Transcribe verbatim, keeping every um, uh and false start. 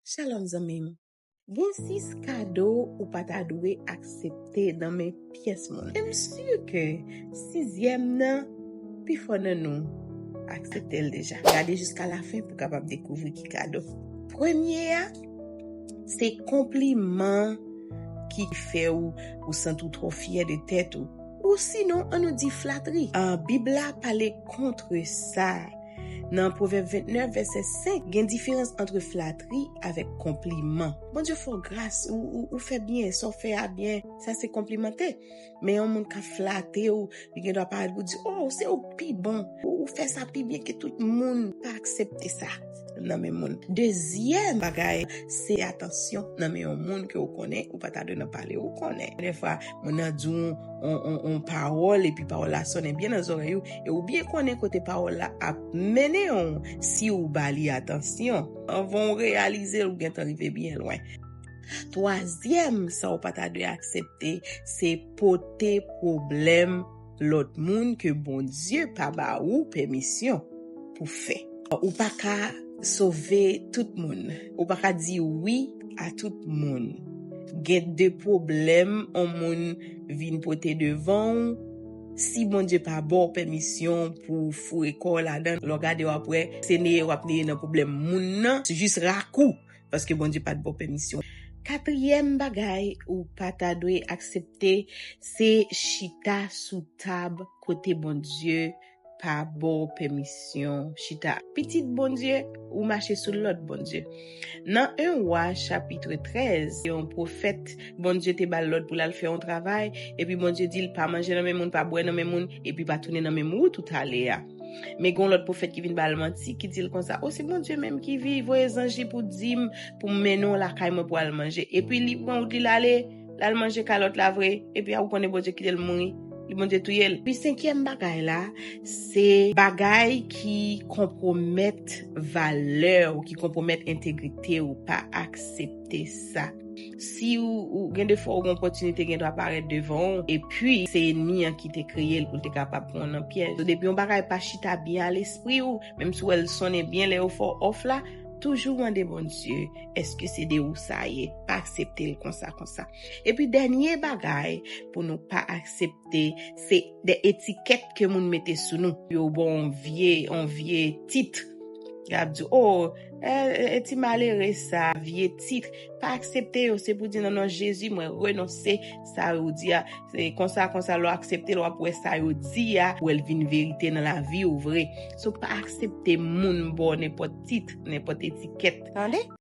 Shalom zanmi m. Gen sis kado ou pa ta dwe aksepte nan men pyès moun. E m si ke sizyèm nan, pifò nan nou aksepte l deja. Gade jiska lafen pou w kapab dekouvri ki kado. Premye a, se konpliman ki fè w, ou santi w twò fyè de tèt ou. Ou sinon, ann nou di flatri. Ah, Bib la pale kont sa. Nan Pwovèb vennèf, vèsè senk, gen diferans ant flatri avèk konpliman. Bondye fè w gras, ou, ou, ou fè byen, sa w fè a byen, sa se konplimante. Men yon moun k ap flate w, li gen dwa parèt pou di, "Oh, se ou k pi bon, ou, ou fè sa pi byen ke tout moun." Pa aksepte sa nan men moun. Dezyèm bagay, se atansyon nan men yon moun ke w konnen, ou pa ta dwe nan pale, ou konnen. Dèfwa, moun nan di w on, on, on pawòl, epi pawòl la sonnen byen nan zòrèy ou, e ou byen konnen kote pawòl la ap mennen w si ou ba li atansyon. Anvan w reyalize l, ou gentan rive byen lwen. Twazyèm, sa w pa ta dwe aksepte, se pote pwoblèm lòt moun ke Bondye pa ba ou pèmisyon pou fè. Ou pa ka sove tout moun. Ou pa ka di wi a tout moun. Gen de pwoblèm on moun vin pote devan w, si Bondye pa ba w pèmisyon pou w foure kò w ladan, lè w gade w ap wè, se neye w ap neye nan pwoblèm moun nan, se jis rakou, paske Bondye pa t ba w pèmisyon. Katriyèm bagay ou pa ta dwe aksepte, se chita sou tab kote Bondye pa ba w pèmisyon chita. Pitit Bondye, ou mache sou lòd Bondye. Nan en Wa chapit trèz, yon pwofèt, Bondye te ba l lòd pou l al fè yon travay, epi Bondye di l, "Pa manje nan men moun, pa bwè nan men moun, epi pa tounen nan menm wout ou t ale a." Men gen yon lòt pwofèt ki vin ba l manti, ki di l konsa, "O, se Bondye menm ki vi-, voye zanj li pou di m, pou m mennen w lakay mwen pou al manje." Epi li pran wout li, l ale, l al manje kay lòt la vre, epi a ou konnen Bondye kite l mouri, li Bondye touye l. Epi senkyèm bagay la, se bagay ki konpwomèt valè w, ki konpwomèt entegrite w, pa aksepte sa. Si ou, ou gen de fwa ou gen opòtinite gen dwa parèt devan w, epi se ènmi an ki te kreye l pou l te kapab pran w nan pyèj. So, depi yon bagay pa chita byen a lespri w, menm si w wè l sonnen byen lè yo fè w òf la, toujou mande Bondye, èske se de ou sa ye? Pa aksepte l konsa, konsa. Epi dènye bagay pou nou pa aksepte, se de etikèt ke moun mete sou nou. Yo ba w yon vye, yon vye tit. Y ap di, "O, e, e, e ti malere sa, vye tit." Pa aksepte yo, se pou di, "Non, non, Jezi, mwen renonse sa yo di a." Se konsa, konsa, lè w aksepte l, w ap wè sa yo di a, w wè l vin verite nan lavi w vre. So, pa aksepte moun ba w nenpòt tit, nenpòt etikèt. Tande?